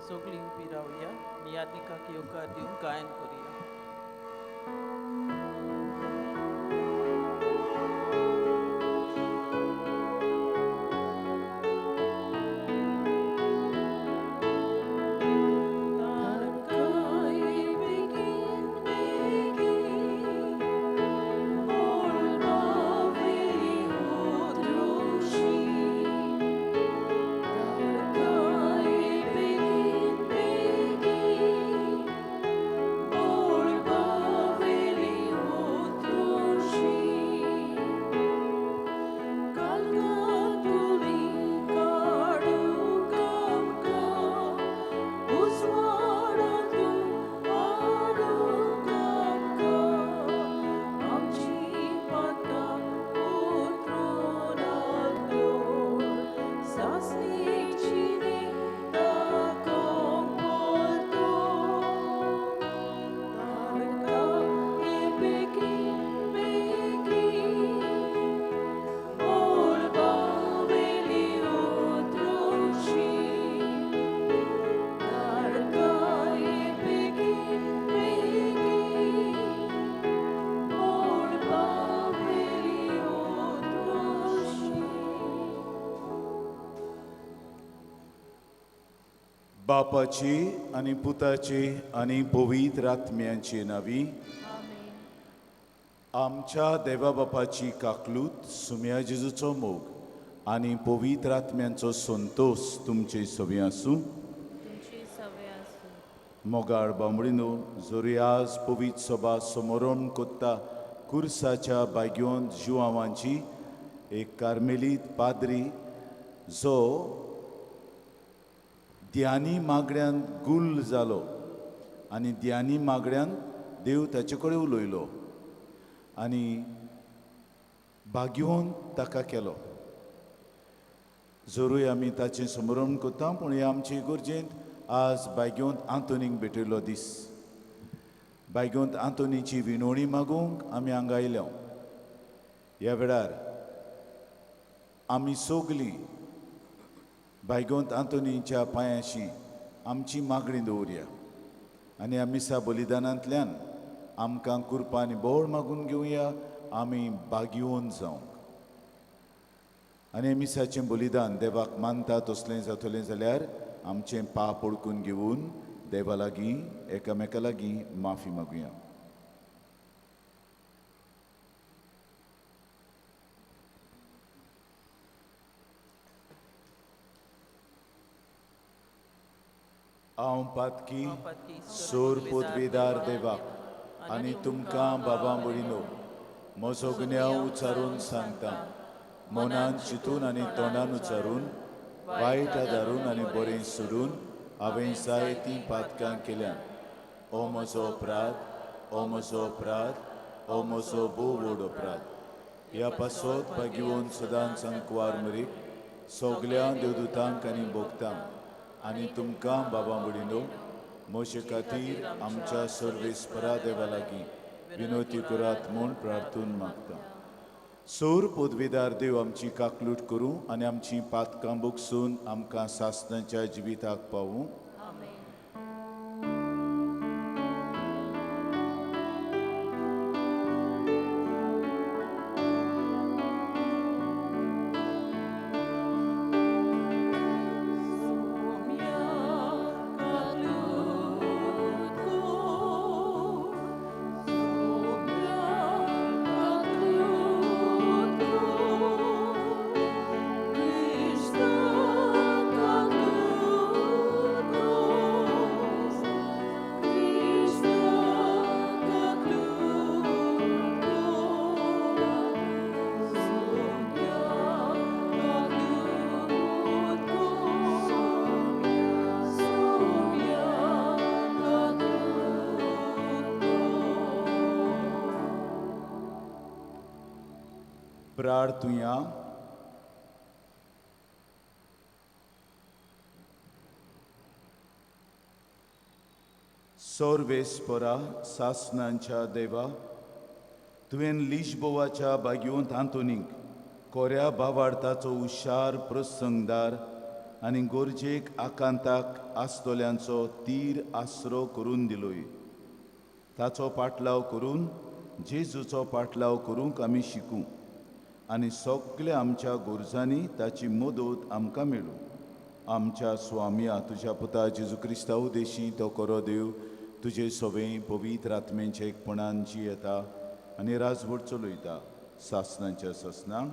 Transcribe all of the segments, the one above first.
सगळीं उबी रावया आनी यादनिकाक येवकार दिवन गायन करुया. बापाची आनी पुताची आनी पवित्र आत्म्यांची नावी. आमच्या देवा बापाची काकलूत, सुम्या जेजूचो मोग आनी पवित्र आत्म्यांचो संतोश तुमचे सवी आसूं. मोगाळ बांबडीनो, जरी आज पवित्र सभा समोरून कोत्ता कुर्साच्या बाग्योन जुआवांची एक कार्मेलीत पाद्री जो ध्यानी मागड्यान गुल्ल जालो आनी ध्यानी मागड्यान देव ताचे कडेन उलयलो आनी भाग्योवन ताका केलो. जरूय आमी ताचें समरण करता, पूण हे आमचे इगर्जेंत आज बायगेवंत आंतोनीक भेटयलो दीस. बायगेवंत आंतोनीची विनवणी मागूंक आमी हांगा आयल्या. ह्या वेळार आमी सगलीं बायगेवंत आंतोनीच्या पांयाशी आमची मागणी दवरया आनी ह्या मिसा बलिदानांतल्यान आमकां कुरपा आनी बोळ मागून घेवया, आमी बागयोवन जावंक. आनी मिसाचें बलिदान देवाक मानता तसलें जातलें जाल्यार आमचें पाप ओळखून घेवन देवा लागीं एकामेका लागीं माफी मागुया. हांव पातकी सोर पोदवेदार देवाक आनी तुमकां बाबा भयणीनो म्हजो गुन्यांव उच्चारून सांगता. मनान चिंतून आनी तोंडान उच्चारून, वायट आदारून आनी बरें सोडून हांवें जायतीं पातकां केल्यात. ओ म्हजो अपराध, ओ म्हजो अपराध, ओ म्हजो भोव व्हड अपराध. ह्या पासत भाग्यवंत सदांच अंकवार मरीक सगल्या देवदूतांक आनी भोगतांक आनी तुमकां बाबा भयणीनो म्हजे खातीर आमच्या सर्वेस्परा देवा लागीं विनवती करात म्हूण प्रार्थून मागता. सोर पदवेदार देव आमची काकलूट करूं आनी आमची पातकां बोगसून आमकां सासणाच्या जिविताक पावूं. प्रार्थुया. सर्वेस्परा सासनांच्या देवा, तुवें लिशबोवाच्या बागयोंत आंतोनीक कोऱ्या बावार्थाचो हुशार प्रसंगदार आनी गरजेक आकांताक आसतल्यांचो तीर आसरो करून दिलोय. ताचो पाटलाव करून जेजूचो पाटलाव करूंक आमी शिकूं आनी सगल्या आमच्या गरजांनी ताची मदत आमकां मेळूं. आमच्या स्वामया तुज्या पुता जेजू क्रिस्ता उदेशी तो करो देव तुजे सवे पवित्र आत्मेचे एकपणान जियेता आनी राजवट चलयता सासनाच्या सासनां.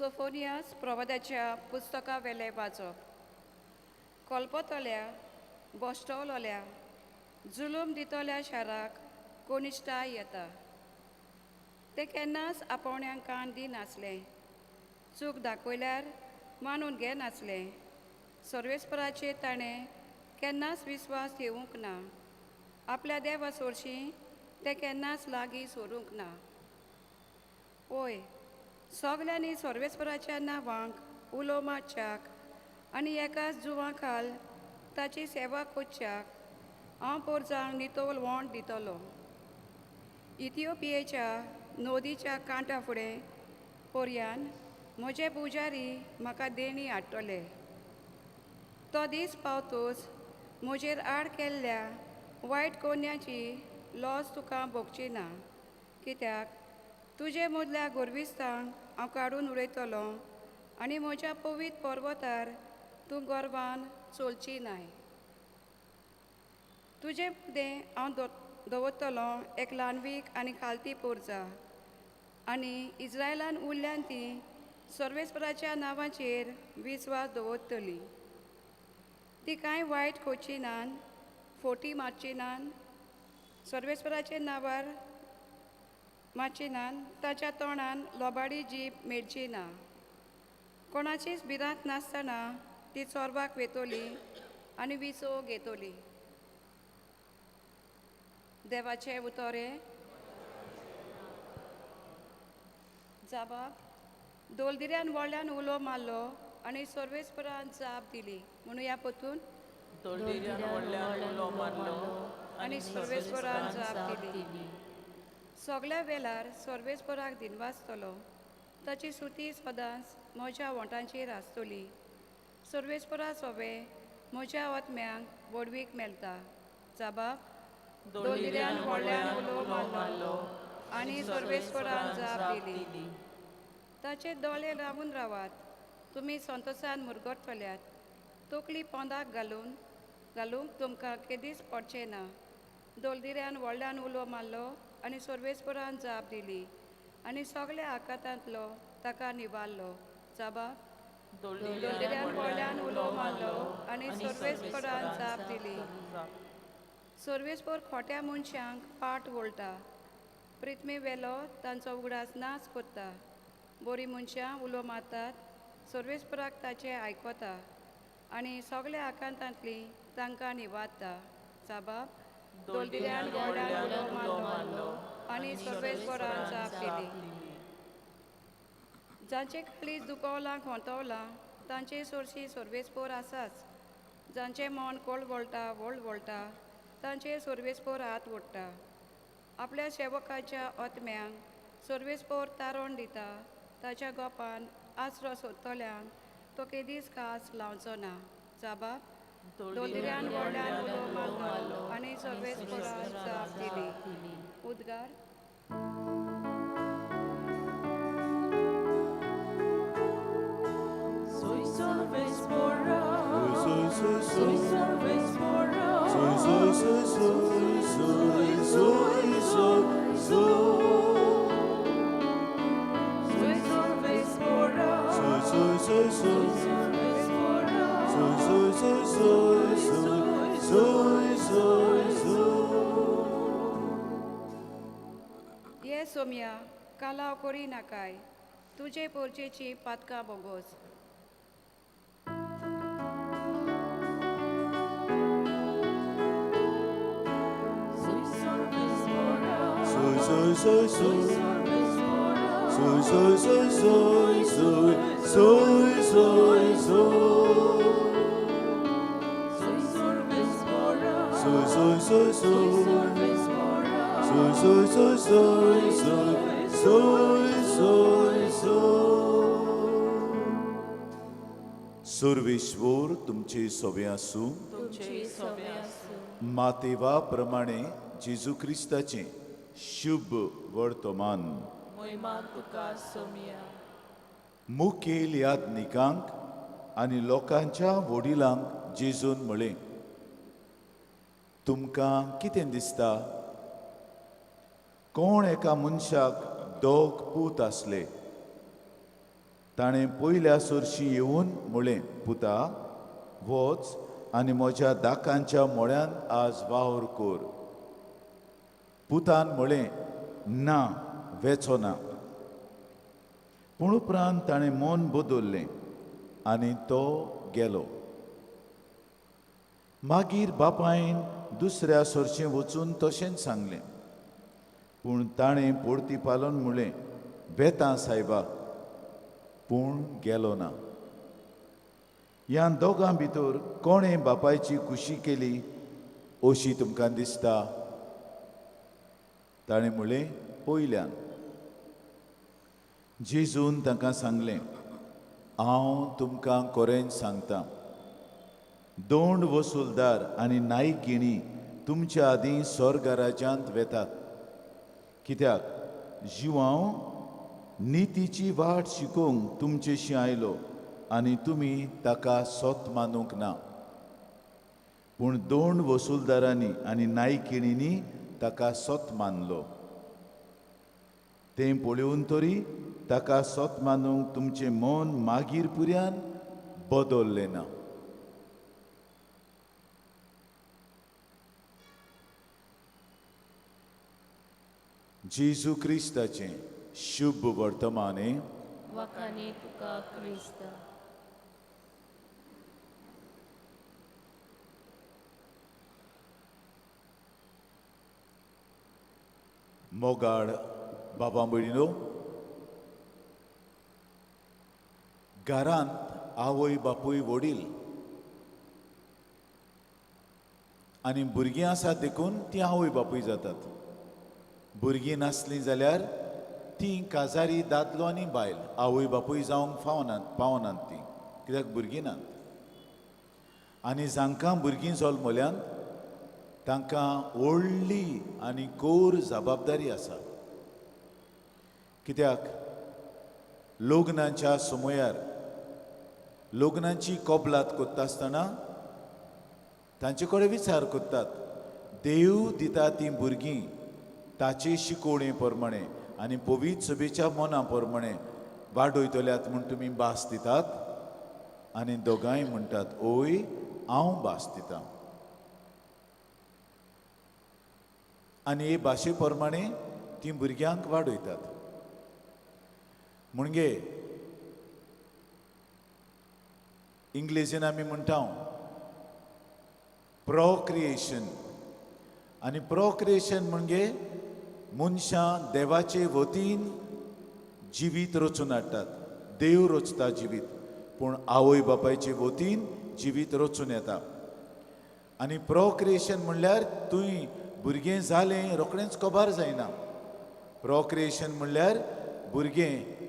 सोफोनियास प्रवादाच्या पुस्तका वेले वाचप. कोलपतल्या बोश्टवलोल्या जुलूम दितल्या शाराक कोनिश्टाय येता. ते केन्नाच आपोवण्यांक कान दिनासले, चूक दाखयल्यार मानून घेनासले. सर्वेस्पराचेर ताणें केन्नाच विस्वास घेवंक ना, आपल्या देवा सोरशीं ते केन्नाच लागीं सोरूंक ना. ओय सगल्यांनी सर्वेस्पराच्या नांवांक उलो मारच्याक आनी एकाच जुवां खाल ताची सेवा करच्याक हांव पोरजांक नितोल वोंट दितलो. इथिओपियेच्या नदीच्या कांठा फुडें पोरयान म्हजे पुजारी म्हाका देणी हाडटले. तो दीस पावतूच म्हजेर आड केल्ल्या वायट कोन्याची लॉस तुका भोगची ना, कित्याक तुजे मदल्या गोरविस्तांक हांव काडून उडयतलो आनी म्हज्या पवित्र पर्वतार तूं गर्वान चलची नाय. तुजे फुडें हांव दवरतलो एक ल्हानवीक आनी खालती पोरजा आनी इज्रायलान उरल्यान ती सर्वेस्पराच्या नांवाचेर विस्वास दवरतली. ती कांय वायट खोची नान, फोटी मारची नान, सर्वेस्पराचे नांवार मारची नान, ताच्या तोंडान लोबाडी जीब मेळची ना. कोणाचीच भिरांत नासतना ती चोरवाक वेतोली आनी विसो घेतोली. देवाचे उतोरे. जाबाब दोलदिऱ्यान व्हडल्यान उलो मारलो आनी सर्वेस्परान जाप दिली. म्हणुया परतून. दोलदिऱ्यान व्हडल्यान उलो मारलो आनी सर्वेस्परान जाप दिली. सगल्या वेळार सर्वेस्पराक दिनवासतलो, ताची सुती सदांच म्हज्या वोंटांचेर आसतली. सर्वेस्परा सोवे म्हज्या आत्म्यांक व्हडवीक मेळटा. जाबाब दोलदिऱ्यान व्हडल्यान उलो मारलो आनी सर्वेस्परान जाप दिली. ताचे दोळे रावून रावात, तुमी संतोसान मुरगटतल्यात. तकली पोंदाक घालूंक तुमकां केदीच पडचें ना. दोलदिऱ्यान व्हडल्यान उलो मारलो आनी सर्वेस्परान जाप दिली आनी सगल्या आकांतांतलो ताका निवारलो. जाबाब दोलदिऱ्यान व्हडल्यान उलो मारलो आनी सर्वेस्परान जाप दिली. सर्वेस्पर खोट्या मनशांक पाट वळटा, प्रिथ्मी वेलो तांचो उगडास नाच करता. बरीं मनशां उलो मारतात, सर्वेस्पराक ताचें आयकता आनी सगल्या आकांतांतली तांकां निवारता. जाबाब दोलदिऱ्यान व्हडल्यान उलो मारलो आनी सर्वेस्परान जाप दिली. जांचे काळीज दुखवलां खोंतवलां तांचे सोरशी सर्वेस्पर आसाच. जांचें मन कोळवळटा वळवळटा तांचे सर्वेस्पर हात ओडटा. आपल्या सेवकाच्या आत्म्यांक सर्वेस्पर तारण दिता, ताच्या गोपान आसरो सोदतल्यांक तो केदीच खास लावचो ना. जाबाब दोलदिऱ्यान व्हडल्यान उलो मारलो आनी सर्वेस्परान जाप दिली. उद्गार. Soy Sorvespora, soy Sorvespora, soy soy soy soy soy soy soy soy Sorvespora, soy soy soy soy Sorvespora, soy soy soy soy soy soy soy. ये सोम्या कालाव करी नाकाय, तुजे पोरचेची पातकां बोगोस. Soy Sorvespora, soy soy soy soy soy Sorvespora, सोय सोय सोय सोय सोय सोय सोय सोय सोय सोय सोय सोय सोय सोय सोय सोय सोय सोय सोय. सुर्वेश्वर तुमचे सोबे आसूं. तुमचे सोबे आसूं. मातेवा प्रमाणे जेजू क्रिस्ताचें शुभ वर्तमान. मोहिमा तुका सोमिया. मुखेल यादनिकांक आनी लोकांच्या वडिलांक जेजून म्हळें, तुमकां कितें दिसता? कोण एका मनशाक दोग पूत आसले. ताणें पयल्या सरशी येवन म्हळें, पुता वच आनी म्हज्या दाकांच्या मोळ्यांत आज वावर कर. पुतान म्हळें, ना, वेचो ना. पूण उपरांत ताणें मन बदल्लें आनी तो गेलो. मागीर बापायन दुसऱ्या सरशें वचून तशेंच सांगलें. पूण ताणें परती पालोन म्हळें, वेता सायबा, पूण गेलो ना. ह्या दोगां भितर कोणें बापायची खुशी केली अशी तुमकां दिसता? ताणें म्हळें, पयल्यान. जेजून तांकां सांगलें, हांव तुमकां खरेंच सांगता, दोंड वसुलदार आनी नायकिणी तुमच्या आदीं स्वर्गराज्यांत वेतात. कित्याक जिवांव नितीची वाट शिकोवंक तुमचेशी आयलो आनी तुमी ताका सोत मानूंक ना. पूण दोन वसुलदारांनी आनी नायकिणींनी ताका सोत मानलो. तें पळोवन तरी ताका सोत मानूंक तुमचें मन मागीर पुर्यान बदल्लें ना. जेजू क्रिस्ताचें शुभ वर्तमाने. वाखाने तुका क्रिस्त. मोगाळ बाबा भयणीनो, घरांत आवय बापूय वडील आनी भुरगीं आसात देखून तीं आवय बापूय जातात. भुरगीं नासलीं जाल्यार तीं काजारी दादलो आनी बायल आवय बापूय जावंक फावनात, पावनात तीं, कित्याक भुरगीं नात. आनी जांकां भुरगीं जल्मल्यांत तांकां व्हडली आनी कोर जबाबदारी आसा. कित्याक लग्नाच्या समयार लग्नाची कबलात करता आसतना तांचे कडेन विचार करतात, देव दिता तीं भुरगीं ताचे शिकोवणे प्रमाणे आनी पवित्र सभेच्या मना प्रमाणे वाडयतल्यात म्हूण तुमी भास दितात. आनी दोगांय म्हणटात, ओय हांव भास दितां. आनी हे भाशे प्रमाणे तीं भुरग्यांक वाडयतात. म्हणजे इंग्लेजीन आमी म्हणटा प्रोक्रिएशन. आनी प्रोक्रिएशन म्हणजे मनशां देवाचे वतीन जिवीत रचून हाडटात. देव रचता जिवीत, पूण आवय बापायचे वतीन जिवीत रचून येता. आनी प्रोक्रिएशन म्हणल्यार तुवें भुरगें जालें रोखडेंच कबार जायना. प्रोक्रिएशन म्हणल्यार भुरगें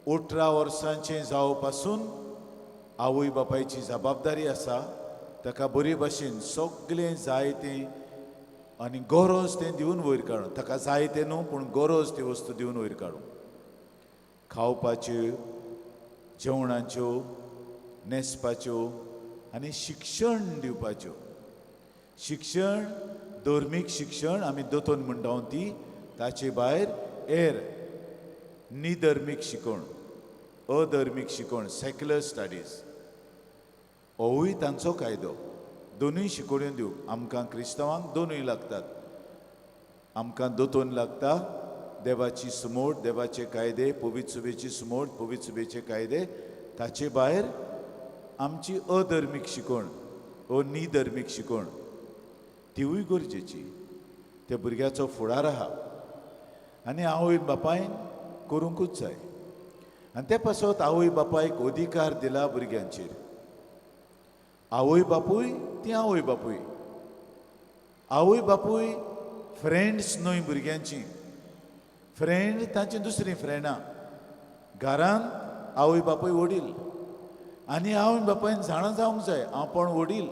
18 वर्सांचें जावपासून आवय बापायची जबाबदारी आसा, ताका बरे भाशेन सगळें जाय तें आनी गरज तें दिवन वयर काडूं. ताका जाय तें न्हू, पूण गरज ती वस्तू दिवन वयर काडूं. खावपाच्यो, जेवणाच्यो, न्हेसपाच्यो आनी शिक्षण दिवपाच्यो. शिक्षण, धर्मीक शिक्षण आमी दोतोन म्हणटा ती, ताचे भायर हेर निधर्मीक शिकवण, अधर्मीक शिकवण, सेक्युलर स्टडीज, होवूय तांचो कायदो. दोनूय शिकोवण्यो दिवंक आमकां क्रिस्तांवांक दोनूय लागतात. आमकां दोतोन लागता देवाची सुमोट, देवाचे कायदे, पवित्र सभेची सुमोट, पवित्र सभेचे कायदे. ताचे भायर आमची अधर्मीक शिकवण, निधर्मीक शिकवण तिवूय गरजेची. त्या भुरग्याचो फुडार आहा. आनी आवय बापायन करूंकूच जाय. आनी ते पासत आवय बापायक अधिकार दिला भुरग्यांचेर. आवय बापूय ती आवय बापूय, आवय बापूय फ्रेंड्स न्हय भुरग्यांची, फ्रेंड तांची दुसरीं फ्रेंडां. घरांत आवय बापूय वडील आनी आवय बापायन जाणा जावंक जाय हांव पण वडील,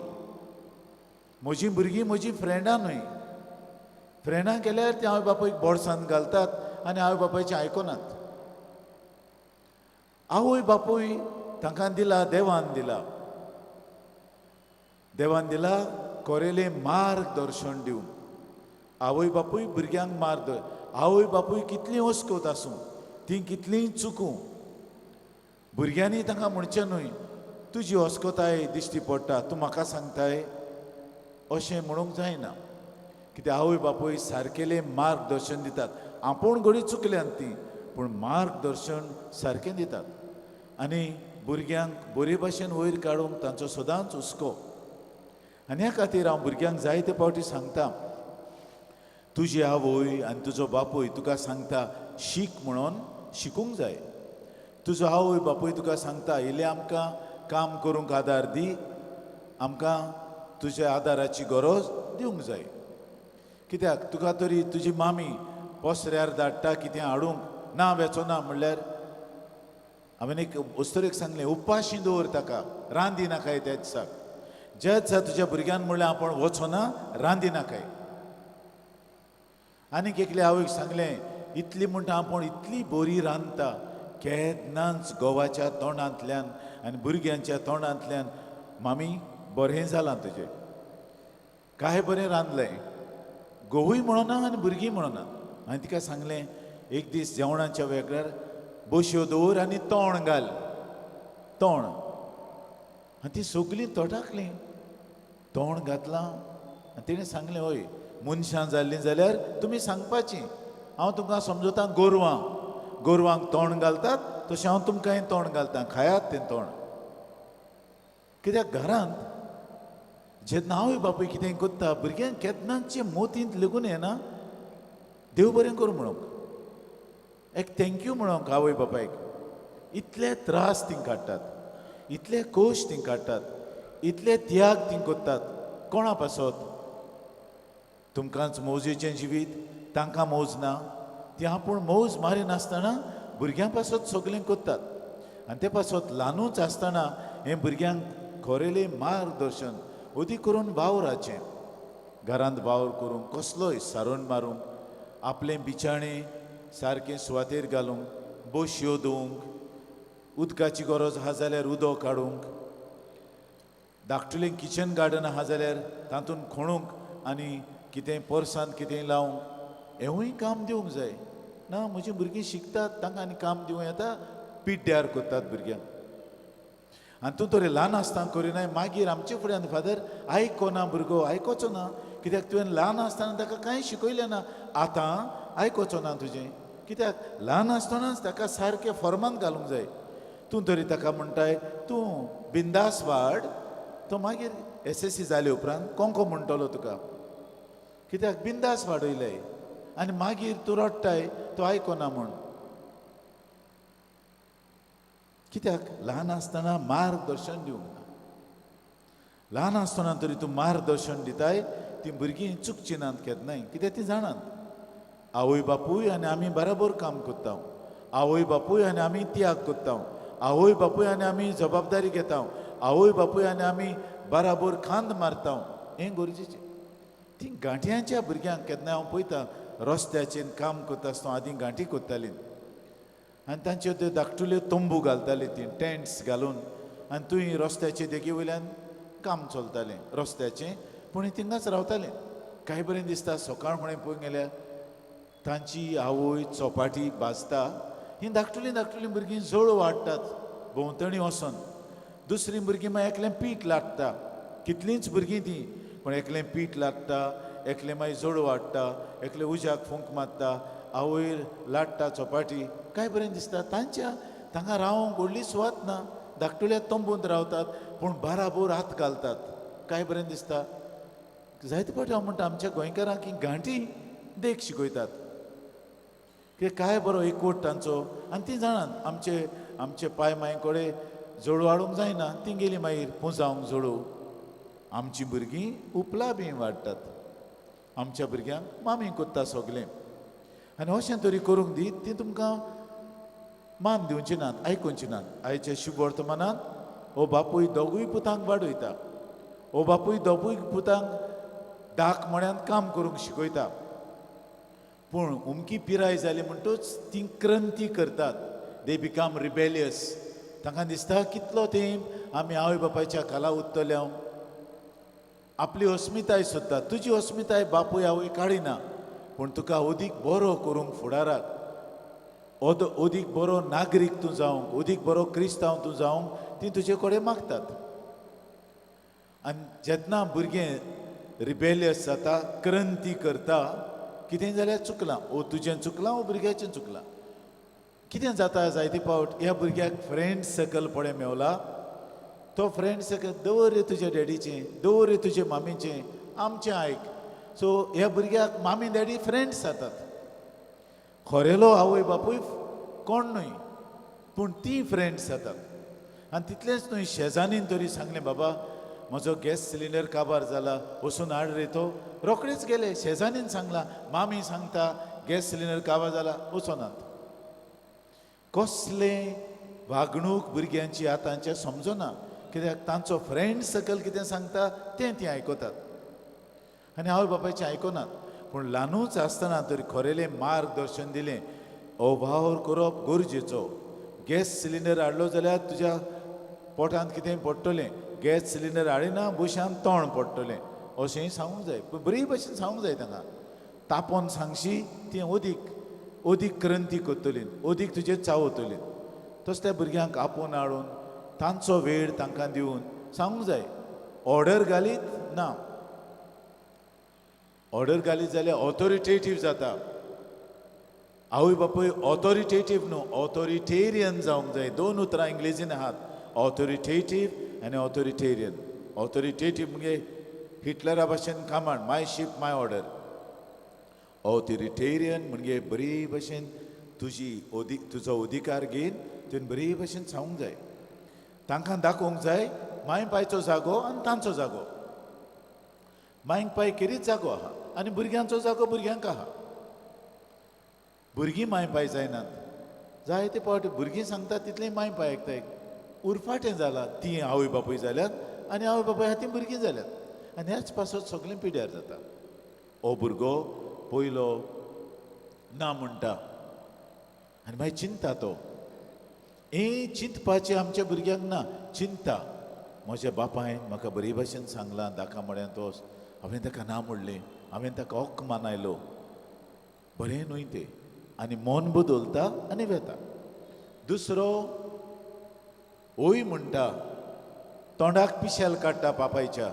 म्हजीं भुरगीं म्हजीं फ्रेंडां न्हय. फ्रेंडां केल्यार ती आवय बापायक बोडसान घालतात आनी आवय बापायचें आयकनात. आवय बापूय तांकां दिला देवान दिला, देवान दिला कोरेलें मार्गदर्शन दिवन. आवय बापूय भुरग्यांक मार्ग, आवय बापूय कितलीं ओस्कोत आसूं, तीं कितलीं चुकूं, भुरग्यांनी तांकां म्हणचें न्हय तुजी ओस्कोताय दिश्टी पडटा, तूं म्हाका सांगताय अशें म्हणूंक जायना. कित्याक आवय बापूय सारकेलें मार्गदर्शन दितात. आपूण घडी चुकल्यात ती, पूण मार्गदर्शन सारकें दितात आनी भुरग्यांक बरे भाशेन वयर काडूंक तांचो सदांच हुस्को. आनी ह्या खातीर हांव भुरग्यांक जायते फावटी सांगता, तुजी आवय आनी तुजो बापूय तुका सांगता शीक म्हणून शिकूंक जाय. तुजो आवय बापूय तुका सांगता इल्लें आमकां काम करूंक आदार दी, आमकां तुज्या आदाराची गरज दिवंक जाय. कित्याक तुका तरी तुजी मामी पसऱ्यार धाडटा कितें हाडूंक, ना वेचो ना म्हणल्यार हांवें एक अस्तुरेक सांगलें उपाशी दवर ताका, रांदी नाकाय त्या दिसाक. ज्या दिसा तुज्या भुरग्यान म्हणलें आपूण वचो ना, रांदी नाकाय. आनीक एकले आवयक सांगलें इतली म्हणटा आपूण इतली बरी रांदता, केन्नाच घोवाच्या तोंडांतल्यान आनी भुरग्यांच्या तोंडांतल्यान मामी बरें जालां तुजें, काय बरें रांदलें, घोवूय म्हणना आनी भुरगीं म्हणना. हांवें तिका सांगलें एक दीस जेवणाच्या वेगळ्यार बश्यो दवर आनी तोंड घाल, तोंड. आनी ती सगळीं तोटाकलीं, तोंड घातलां. आनी तिणें सांगलें हय मनशां जाल्लीं जाल्यार तुमी सांगपाची, हांव तुमकां समजता गोरवां, गोरवांक तोंड घालतात तशें हांव तुमकांय तोंड घालता, खायात तें तोंड. कित्याक घरांत जेन्ना आवय बापूय कितें करता भुरग्यांक केन्नाचे मोतींत लेगून येना देव बरें करूं म्हणूंक, एक thank you म्हणूंक आवय बापायक. इतले त्रास तीं काडटात, इतले कोश तीं काडटात, इतले त्याग तीं करतात, कोणा पासत? तुमकांच मौजेचें जिवीत, तांकां मौज ना. ती आपूण मौज मारिनासतना भुरग्यां पासत सगळें करतात. आनी ते पासत ल्हानूच आसतना हें भुरग्यांक खरेलें मार्गदर्शन अदीक करून वावराचें, घरांत वावर करूंक, कसलोय सारोन मारूंक, आपलें बिचाणें सारकें सुवातेर घालूंक, बशयो धुवूंक, उदकाची गरज आहा जाल्यार उदक काडूंक, धाकटुलें किचन गार्डन आहा जाल्यार तातूंत खणूंक आनी कितें पोरसांत कितें लावंक, हेंवूय काम दिवंक जाय. ना म्हजीं भुरगीं शिकतात तांकां आनी काम दिवं येता, पिड्ड्यार करतात भुरग्यांक. आनी तूं तरी ल्हान आसतना करिनाय, मागीर आमचे फुड्यान फादर आयकोना भुरगो, आयकोचो ना, कित्याक तुवें ल्हान आसतना ताका कांय शिकयलें ना, आतां आयकोचो ना तुजें. कित्याक ल्हान आसतनाच ताका सारकें फॉर्मान घालूंक जाय. तूं तरी ताका म्हणटाय तूं बिंदास वाड, तो मागीर SSC जाले उपरांत कोंको म्हणटलो तुका, कित्याक बिंदास वाडयलें आनी मागीर तूं रडटाय तो आयकोना म्हूण. कित्याक ल्हान आसतना मार्गदर्शन दिवंक ना. ल्हान आसतना तरी तूं मार्गदर्शन दिताय ती भुरगीं चुकची नात केन्नाय, कित्याक ती जाणात आवय बापूय आनी आमी बराबर काम करता, आवय बापूय आनी आमी त्याग करता, आवय बापूय आनी आमी जबाबदारी घेता, आवय बापूय आनी आमी बराबर खांद मारता, हें गरजेचें. ती गांठयांच्या भुरग्यांक केन्ना हांव पळयता रस्त्याचेर काम करता आसतना आदीं गांठी करतालीं आनी तांच्यो त्यो धाकटुल्यो तंबू घालताली ती टेंट्स घालून, आनी थंय रस्त्याचे देगे वयल्यान काम चलतालें रस्त्याचें, पूण थिंगाच रावतालें. काय बरें दिसता सकाळ फुडें पळोवंक गेल्यार तांची आवय चोपाटी भाजता, ही धाकटुलीं धाकटुलीं भुरगीं जळोव हाडटात भोंवतणी वचोन, दुसरीं भुरगीं मागीर एकलें पीठ लाटता, कितलींच भुरगीं तीं, पूण एकलें पीठ लाटता, एकलें मागीर जळोव हाडटा, एकलें उज्याक फूंक मारता, आवय लाट्टा चोपाटी. काय बरें दिसता तांच्या, तांकां रावंक व्हडली सुवात ना, धाकटुल्या तंबूंत रावतात पूण बाराबोर हात घालतात, काय बरें दिसता. जायते फावटी हांव म्हणटा आमच्या गोंयकारांक ही गांठी देख शिकयतात, कित्याक काय बरो एकवट तांचो. आनी तीं जाणात आमचे आमचे पाय मांय कडेन जळू हाडूंक जायना, तीं गेलीं मागीर पुंजावंक जळू. आमचीं भुरगीं उपला बी वाडटात, आमच्या भुरग्यांक मामी कोत्ता सगलें. आनी अशें तरी करूंक दीत तीं तुमकां मान दिवची नात, आयकुची नात. आयच्या शुभ वर्तमानांत हो बापूय दोगूय पुतांक वाडयता, हो बापूय दोगूय पुतांक दाक मळ्यांत काम करूंक शिकयता. पूण उमकी पिराय जाली म्हणटूच तीं क्रंती करतात, they become rebellious. तांकां दिसता कितलो तेंप आमी आवय बापायच्या खाला उत्तले, हांव आपली अस्मिताय सोदता. तुजी अस्मिताय बापूय आवय काडिना, पूण तुका अदीक बरो करूंक फुडाराक, अदीक बरो नागरीक तूं जावंक, अदीक बरो क्रिस्तांव तूं जावंक तीं तुजे कडेन मागतात. आनी जेन्ना भुरगें रिबेलियस जाता, क्रंती करता, कितें जाल्यार चुकलां, ओ तुजें चुकलां ओ भुरग्याचें चुकलां. कितें जाता जायते फावट ह्या भुरग्याक फ्रेंड सर्कल पळय मेवला, तो फ्रेंड सर्कल दवर रे तुज्या डॅडीचें, दवर रे तुजे मामीचें, आमचें आयक. सो ह्या भुरग्याक मामी डॅडी फ्रेंड्स जातात. खरेलो आवय बापूय कोण न्हय, पूण तीं फ्रेंड्स जातात. आनी तितलेंच न्हय, शेजान्नीन तरी सांगलें, बाबा म्हजो गॅस सिलिंडर काबार जाला, वचून हाड रे. तो रोखडेच गेले, शेजान्नीन सांगलां, मामी सांगता गॅस सिलिंडर काबार जाला, वचोनात. कसलें वागणूक भुरग्यांची आतांच्या समजना, कित्याक तांचो फ्रेंड सर्कल कितें सांगता तें तीं आयकतात आनी आवय बापायचें आयकनात. पूण ल्हानूच आसतना तरी खरेलें मार्गदर्शन दिलें, हो वावर करप गरजेचो. गॅस सिलिंडर हाडलो जाल्यार तुज्या पोटांत कितें पडटलें, गॅस सिलिंडर हाडिना बुशान तोंड पडटलें, अशेंय सांगूंक जाय. पूण बरी भशेन सांगूंक जाय तांकां. तापोन सांगशी तीं अदीक अदीक क्रंती करतलीं, अदीक तुजेर चावतलीं. तसल्या भुरग्यांक आपोवन हाडून तांचो वेळ तांकां दिवन सांगूंक जाय. ऑर्डर घालीत ना, ऑर्डर घालीत जाल्यार ऑथोरिटेटीव जाता. आवय बापूय ऑथोरिटेटीव न्हू, ऑथोरिटेरियन जावंक जाय. दोन उतरां इंग्लेजीन आहात, ऑथोरिटेटीव आनी ऑथोरिटेरियन. ऑथोरिटेटीव म्हणजे हिटलरा भाशेन command, my ship my order. Authoritarian म्हणजे बरी भशेन तुजी तुजो अधिकार घेवन तुवें बरी भशेन सांगूंक जाय, तांकां दाखोवंक जाय माय पायचो जागो आनी तांचो जागो. मांयक पाय खेरीत जागो आहा आनी भुरग्यांचो जागो भुरग्यांक आहा. भुरगीं माय पाय जायनात, जायते फावट भुरगीं सांगतात तितलें माय पाय आयकताय. उरफाटें जालां, तीं आवय बापूय जाल्यात आनी आवय बापूय आहा तीं भुरगीं जाल्यात, आनी ह्याच पासत सगळें पिड्यार जाता. हो भुरगो पयलो ना म्हणटा आनी मागीर चिंता तो, हें चिंतपाचें आमच्या भुरग्यांक ना. चिंता, म्हज्या बापायन म्हाका बरे भाशेन सांगलां दाका म्हळ्यार तोच, हांवें ताका ना म्हणलें, हांवें ताका हक्क मानायलो, बरें न्हय तें. आनी मन बदलता आनी वेता. दुसरो ओय म्हणटा, तोंडाक पिशेल काडटा बापायच्या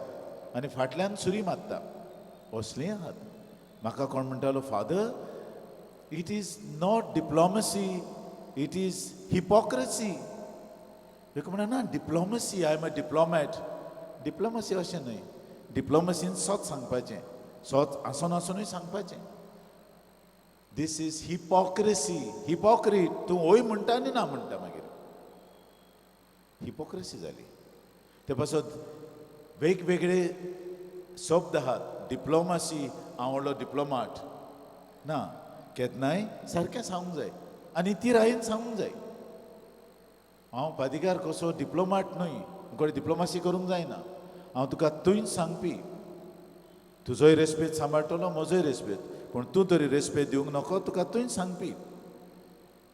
आनी फाटल्यान सुरी मारता. असलीं आहात. म्हाका कोण म्हणटालो, Father it is not diplomacy, it is hypocrisy. एक म्हणा ना, diplomacy, I am a diplomat. Diplomacy अशें न्हय, डिप्लोमसीन सत सांगपाचें, सत आसून आसुनूय सांगपाचें. This is hypocrisy, hypocrite. तूं वय म्हणटा आनी ना म्हणटा, मागीर हिपोक्रेसी जाली. ते पासत वेगवेगळे शब्द आहात. डिप्लोमासी, हांव व्हडलो डिप्लोमाट ना, केन्नाय सारकें सांगूंक जाय आनी तिरायेन सांगूंक जाय. हांव पादिकार कसो डिप्लोमाट न्हय, कडेन डिप्लोमासी करूंक जायना. हांव तुका थंयच सांगपी, तुजोय रेस्पेद सांबाळटलो, म्हजोय रेस्पेद, पूण तूं तरी रेस्पेद दिवंक नको, तुका थंयच सांगपी.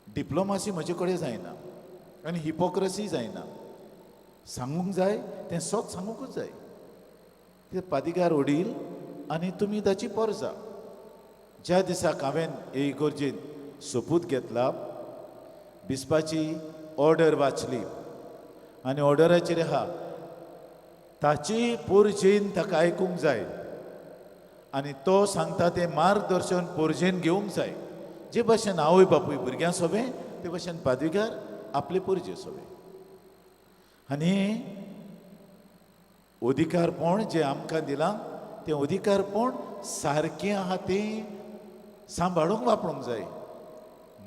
डिप्लोमासी म्हजे कडेन जायना आनी हिपोक्रसी जायना. सांगूंक जाय तें सत सांगूंकूच जाय. ते पादिकार वडील आनी तुमी ताची पोरजा. ज्या दिसाक हांवें हे इगर्जेंत सोपूत घेतला, बिस्पाची ऑर्डर वाचली आनी ऑर्डराचेर आहा ताची पोरजेन ताका आयकूंक जाय आनी तो सांगता तें मार्गदर्शन पोरजेन घेवंक जाय. जे भाशेन आवय बापूय भुरग्यां सोबें ते भाशेन पादविगार आपले पोरजे सोबें. आनी अधिकारपण जें आमकां दिलां तें अधिकारपण सारकें आहा तें सांबाळूंक वापरूंक जाय.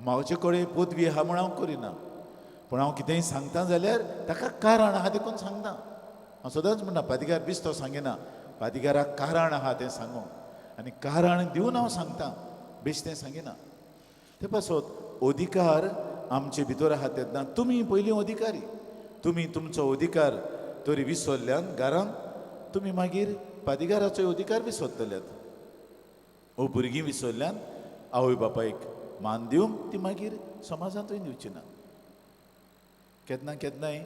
म्हाजे कडेन पदवी आहा म्हूण हांव करिना, पूण हांव कितेंय सांगता जाल्यार ताका कारण आहा देखून सांगता. हांव सदांच म्हणटा पादिगार बिस्तो सांगिना, पादिगाराक कारण आहा तें सांगूंक, आनी कारण दिवन हांव सांगता, बेश्टें सांगिना. ते पासत अधिकार आमचे भितर आहा तेन्ना तुमी पयलीं अधिकारी, तुमी तुमचो अधिकार तरी विसरल्यान घरांत तुमी मागीर पादिगाराचो अधिकार विसरतल्यात. ओ भुरगीं विसरल्यान आवय बापायक मान दिवंक ती मागीर समाजांतूय दिवची ना. केन्ना केन्नाय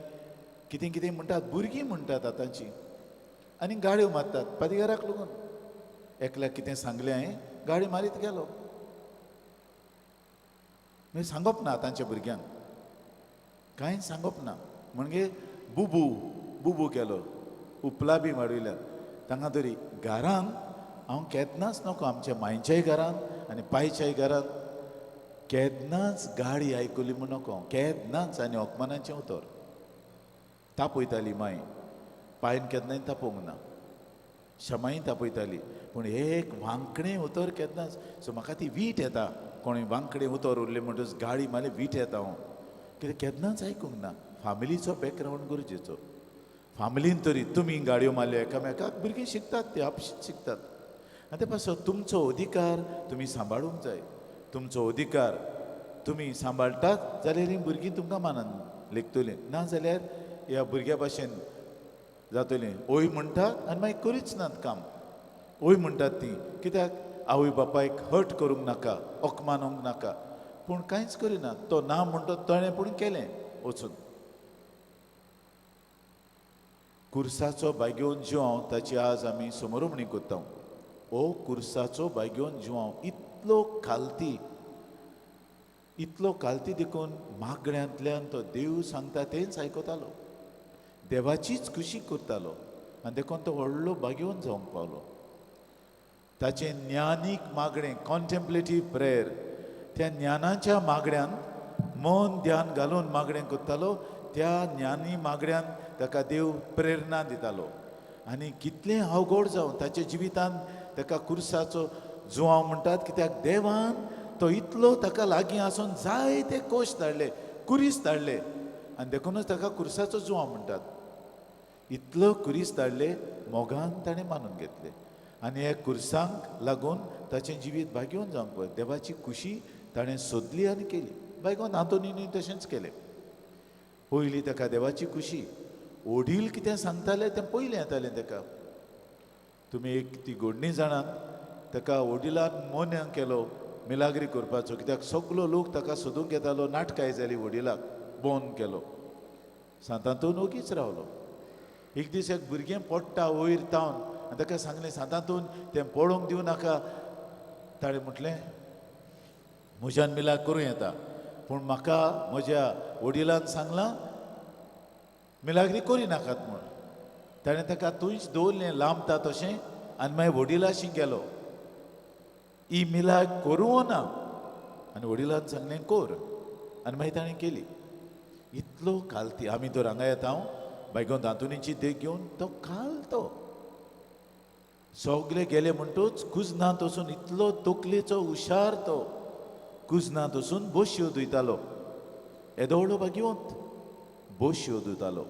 कितें कितें म्हणटात भुरगीं म्हणटात आतांची आनी गाळ्यो मारतात पादिगाराक लागून. एकल्याक कितें सांगलें हांवें, गाळी मारीत गेलो. मागीर सांगप ना आतांच्या भुरग्यांक, कांय सांगप ना. म्हणजे बुबू बुबू केलो, उपला बी वाडयल्यात तांकां. तरी घरान हांव केन्नाच नको, आमच्या मांयच्याय घरान आनी पायच्याय घरान केन्नाच गाडी आयकली म्हूण नको, केन्नाच. आनी अपमानाचें उतर तापयताली मांय, पायन केन्नाय तापोवंक ना, शमाय तापयताली, पूण एक वांकडें उतर केन्नाच. सो म्हाका ती वीट येता, कोणूय वांकडें उतर उरलें म्हणटच गाडी मारली वीट येता हांव, कित्याक केन्नाच आयकूंक ना. फामिलीचो बॅकग्रावंड गरजेचो. फामिलीन तरी तुमी गाडयो मारल्यो एकामेकाक, भुरगीं शिकतात, ते आपशींच शिकतात. आनी ते पासत तुमचो अधिकार तुमी सांबाळूंक जाय. तुमचो अधिकार तुमी सांबाळटात जाल्यार हीं भुरगीं तुमकां मानान लेखतलीं, ना जाल्यार ह्या भुरग्या भाशेन जातलीं. ओय म्हणटात आनी मागीर करीच नात काम. ओय म्हणटात ती कित्याक आवय बापायक हर्ट करूंक नाका, अपमानूंक नाका, पूण कांयच करिना. तो ना म्हणटा ताणें पूण केलें वचून. कुर्साचो बागेवन जिवांव ताची आज आमी समोरमणी करता. ओ कुर्साचो बागेवन जिवांव इतलो खालती, इतलो खालती देखून मागण्यांतल्यान तो देव सांगता तेंच आयकतालो, देवाचीच खुशी करतालो, आनी देखून तो व्हडलो बागेवन जावंक पावलो. ताचें ज्ञानीक मागणें, कॉन्टेम्पलेटीव प्रेयर, त्या ज्ञानाच्या मागण्यान मन ध्यान घालून मागणें करतालो. त्या ज्ञानी मागण्यान ताका देव प्रेरणा दितालो. आनी कितलें अवघड जावं ताच्या जिवितान ताका कुर्साचो जुवांव म्हणटात, कित्याक देवान तो इतलो ताका लागीं आसून जायते कोश धाडले, कुरीस धाडले, आनी देखूनच ताका कुर्साचो जुवांव म्हणटात. इतलो कुरीस धाडले, मोगान ताणें मानून घेतले, आनी ह्या कुर्सांक लागून ताचें जिवीत भाग्योवन जावंक पळय. देवाची खुशी ताणें सोदली आनी केली. बायगोन आंतोनीनूय तशेंच केलें. पयलीं ताका देवाची खुशी, वडील कितें सांगताले तें पयलें येतालें ताका. तुमी एक ती घडणी जाणात, ताका वडिलान मोन्यां केलो मिलाग्री करपाचो, कित्याक सगलो लोक ताका सोदूंक येतालो. नाटकाय जाली, वडिलाक बोन केलो. सांतांतून ओगीच रावलो. एक दीस एक भुरगें पडटा वयर तावन, आनी ताका सांगलें सांतांतून तें पळोवंक दिवं नाका. ताणें म्हटलें म्हज्यान मिलाग करूं येता, पूण म्हाका म्हज्या वडिलान सांगलां मिलाग्री करी नाकात म्हूण. ताणें ताका थंयच दवरलें लांबता तशें, आनी मागीर वडिलाशी गेलो, ही मिलाग करूं ना, आनी वडिलान सांगलें कर, आनी मागीर ताणें केली. इतलो कालती आमी तर हांगा येता हांव बायगोन आंतोनीची देख घेवन तो कालतो सगळे गेले म्हणटूच कुजनांत वचून इतलो तकलेचो हुशार तो कुजनांत वचून बश्यो धुयतालो. येदो व्हडलो भाग्यवंत बश्यो धुतालो,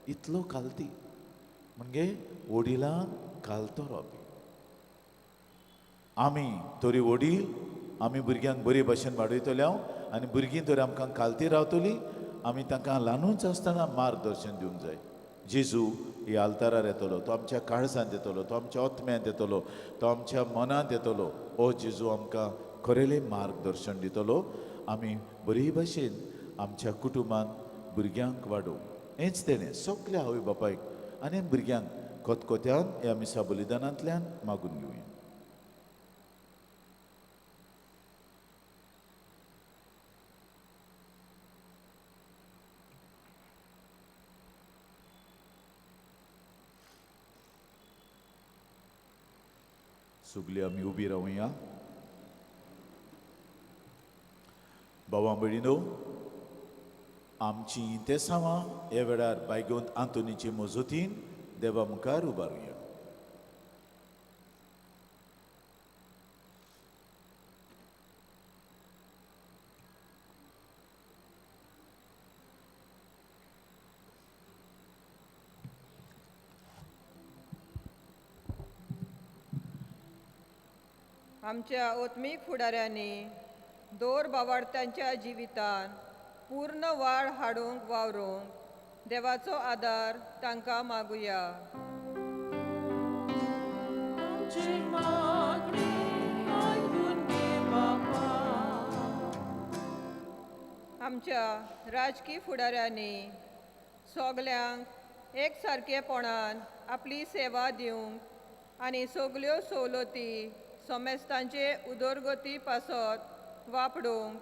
इतलो कालती. म्हणजे वडिलान कालतो रावपी. आमी तरी वडील आमी भुरग्यांक बरे भाशेन वाडयतले हांव, आनी भुरगीं तर आमकां कालती रावतली. आमी तांकां ल्हानूच आसतना मार्गदर्शन दिवंक जाय. जेजू ह्या आल्तारार येतलो, तो आमच्या काळजांत येतलो, तो आमच्या आत्म्यांत येतलो, तो आमच्या मनांत येतलो. ओ जेजू आमकां खरेलें मार्गदर्शन दितलो. आमी बरे भाशेन आमच्या कुटुंबांत भुरग्यांक वाडोवं. हेंच तेणें सगल्या आवय बापायक आनी भुरग्यांक खतखत्यान ह्या मिसा बलिदानांतल्यान मागून घेवया. सगळी आमी उबी रावया. भावां भयणीनो, आमची इंतेसांवां ह्या वेळार बायगोंत आंतोनीचे मजतीन देवा मुखार उबारुया. आमच्या ओत्मीक फुडाऱ्यांनी दोर बावाडत्यांच्या जिवितान पूर्ण वाड हाडूंक वावरूंक देवाचो आदार तांकां मागुया. आमची मागणी आयकून घे बापा. आमच्या राजकी फुडाऱ्यांनी सगल्यांक एकसारकेपणान आपली सेवा दिवंक आनी सगल्यो सवलती समेस्तांचे उदरगती पासत वापरूंक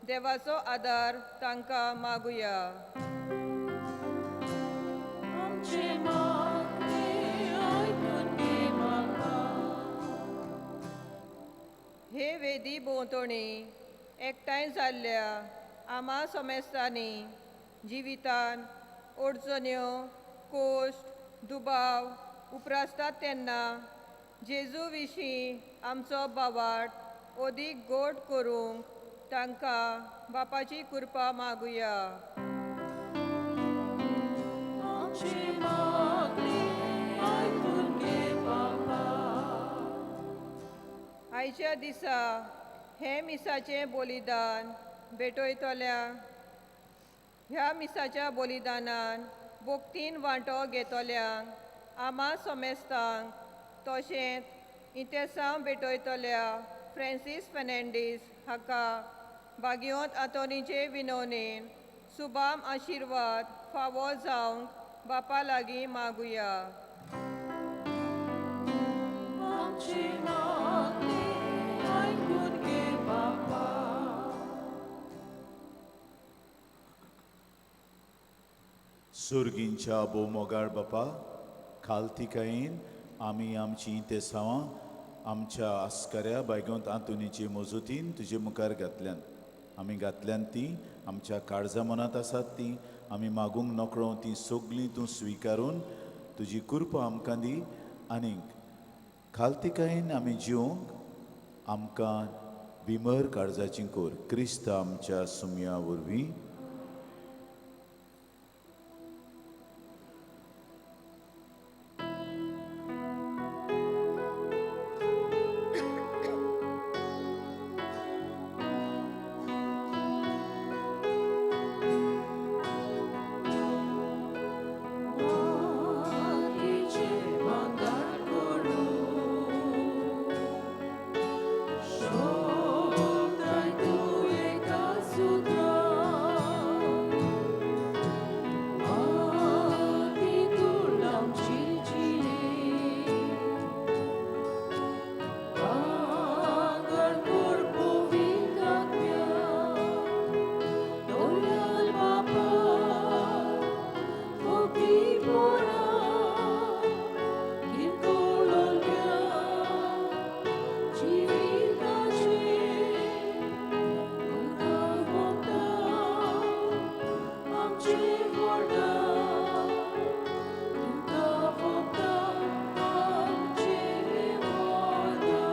देवाचो आदार तांकां मागुया. आमची मागणी आयकून घे बापा. हे वेदी भोंवतणी एकठांय जाल्ल्या आमा समेस्तांनी जिवितान अडचण्यो, कोश्ट, दुबाव उप्रासतात तेन्ना जेजू विशीं आमचो बावाट अदीक गोड करूंक तांकां बापाची कृपा मागुया. आमची मागणी आयकून घे बापा. आयच्या दिसा हें मिसाचें बलिदान भेटयतल्या ह्या मिसाच्या बलिदानान भक्तीन वांटो घेतल्यांक आमा समेस्तांक तशेंच इतेसांव भेटयतल्या फ्रेंसीस फेर्नांडीस हाका बागियोंत आंतोनीचे विनवणेन सुबाम आशिर्वाद फावो जावंक बापा लागीं मागुया. आमची मागणी आयकून घे बापा. सुर्गींच्या भोवमोगाळ बापा, खालतिकायेन आमी आमची तेसांवां आमच्या आस्कऱ्या बायगोंत आंतोनीचे मजतीन तुजे मुखार घातल्यान. आमी घातल्यान ती आमच्या काळजा मनांत आसात ती आमी मागूंक नकळो ती सगळीं तूं स्विकारून तुजी कृपा आमकां दी आनीक खालतिकायेन आमी जिवंक आमकां विमर काळजाची कोर क्रिस्त आमच्या सुमया वरवीं. मातीचे भांगर करूं शोभताय तूं एका सुद्रा माती धूळ आमची जिणी भांगर कर पवित्र आत्म्या दयाळ बापा भक्तीपणा किरकोळल्या जिविताचें तुका भोगता आमचें व्हडा तुका भोगता आमचें व्हडा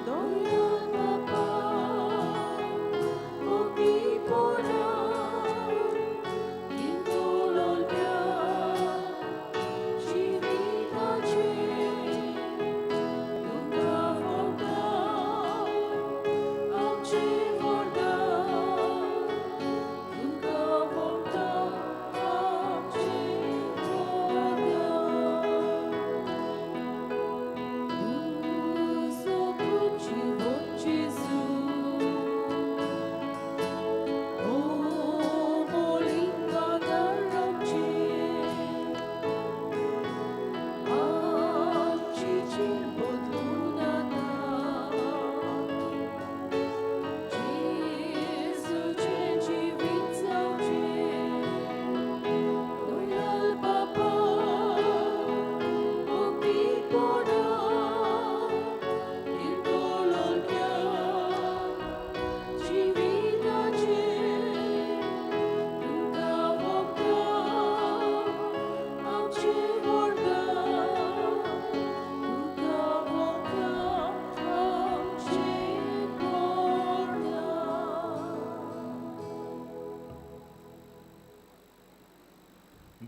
दयाळ बापा भक्तीपणा किरकोळल्या जिविताचें तुका भोगता आमचें व्हडा तुका भोगता आमचें व्हडा. तुजो जिवो जेजू ओ मोलिंगा आमचें आमची जीण बदलून आतां जेजूचें जिवीत जावचें दयाळ बापा भक्तीपणा किरकोळल्या जिविताचें तुका भोगता आमचें व्हडा तुका भोगता आमचें व्हडा.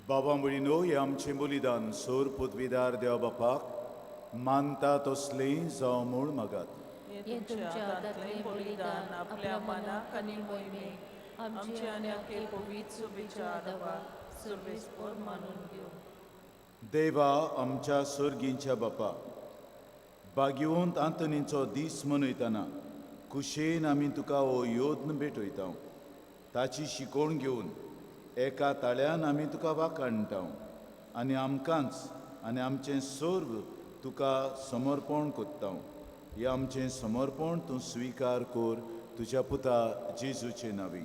बाबा भयणीनो, हें आमचें बलिदान सोर पदवीदार देवा बापाक मानता तसलें जावं म्हूण मागात. हें तुमच्या हातांतलें बलिदान आपल्या मनाक आनी मोहिमेक आमचे आनी आखे पवित्र सुबेच्या आदावाक सर्वेस्पर मानून घेवं. देवा आमच्या सर्गींच्या बापा, भाग्यवंत आंतनीचो दीस मनयतना खुशयेन आमी तुका हो योत्न भेटयता. ताची शिकोवण घेवन एका ताळ्यान आमी तुका वाखाणटा आनी आमकांच आनी आमचें सर्व तुका समर्पण कोत्ता. हें आमचें समर्पण तूं स्विकार कर तुज्या पुता जेजूचे नांवी.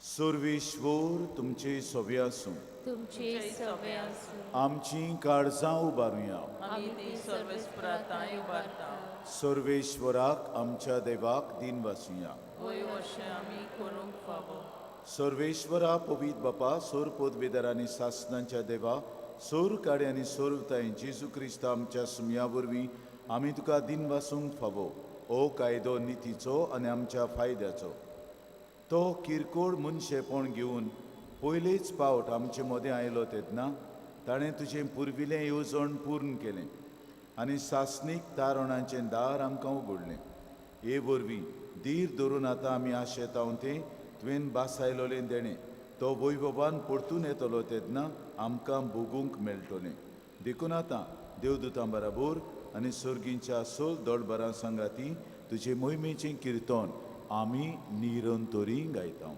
सर्वेश्वर तुमचे सवे आसूं. तुमचे सवे आसूं. आमचीं काळजां उबारुया. आमी ती सर्वेस्परा तांय उबारता. सर्वेश्वराक आमच्या देवाक दिन वासुया. वय अशें आमी करूंक फावो. सर्वेश्वरा पवीत बापा, सोर पोदवेदार आनी सासनांच्या देवा, सोर काडे आनी सोरताय जेजू क्रिस्त आमच्या सुमया वरवीं आमी तुका दिन वासूंक फावो. हो कायदो नितीचो आनी आमच्या फायद्याचो. तो किरकोळ मनशेपण घेवन पयलेच पावट आमचे मदें आयलो तेन्ना ताणें तुजें पुर्विल्लें येवजण पूर्ण केलें आनी सासणीक तारणाचें दार आमकां उगडलें. हे वरवीं धीर धरून आतां आमी आशेता तें तुवें बासायलोलें देणें तो वैभवान परतून येतलो तेन्ना आमकां भोगूंक मेळटलें. देखून आतां देवदूतां बराबर आनी सर्गींच्या सोल दोडबरां सांगाती तुजे मोहिमेचें किर्तन आमी निरंतरी गायता.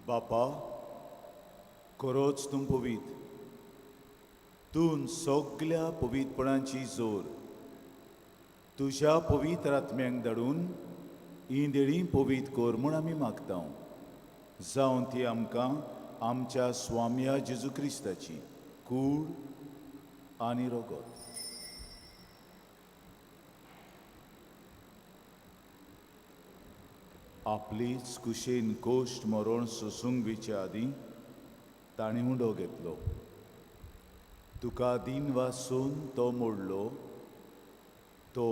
बापा, खरोच तूं पवीत, तूं सगल्या पवित्रपणाची जोर तुज्या पवित्र आत्म्यांक धाडून ही देणी पवीत कर म्हूण आमी मागता. जावन ती आमकां आमच्या स्वाम्या जेजू क्रिस्ताची कूड आनी रगत. आपलीच कुशेन कोश्ट मरण सोसूंक वेचे आदीं ताणें उंडो घेतलो. तुका दीन वासून तो मोडलो. तो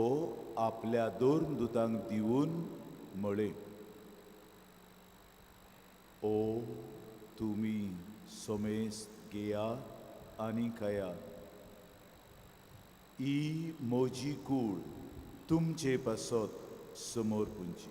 आपल्या दोन दुतांक दिवन म्हळें, ओ तुमी सोमेस्त घेयात आनी खायात. ही म्हजी कूड तुमचे पासत समोर पुंची.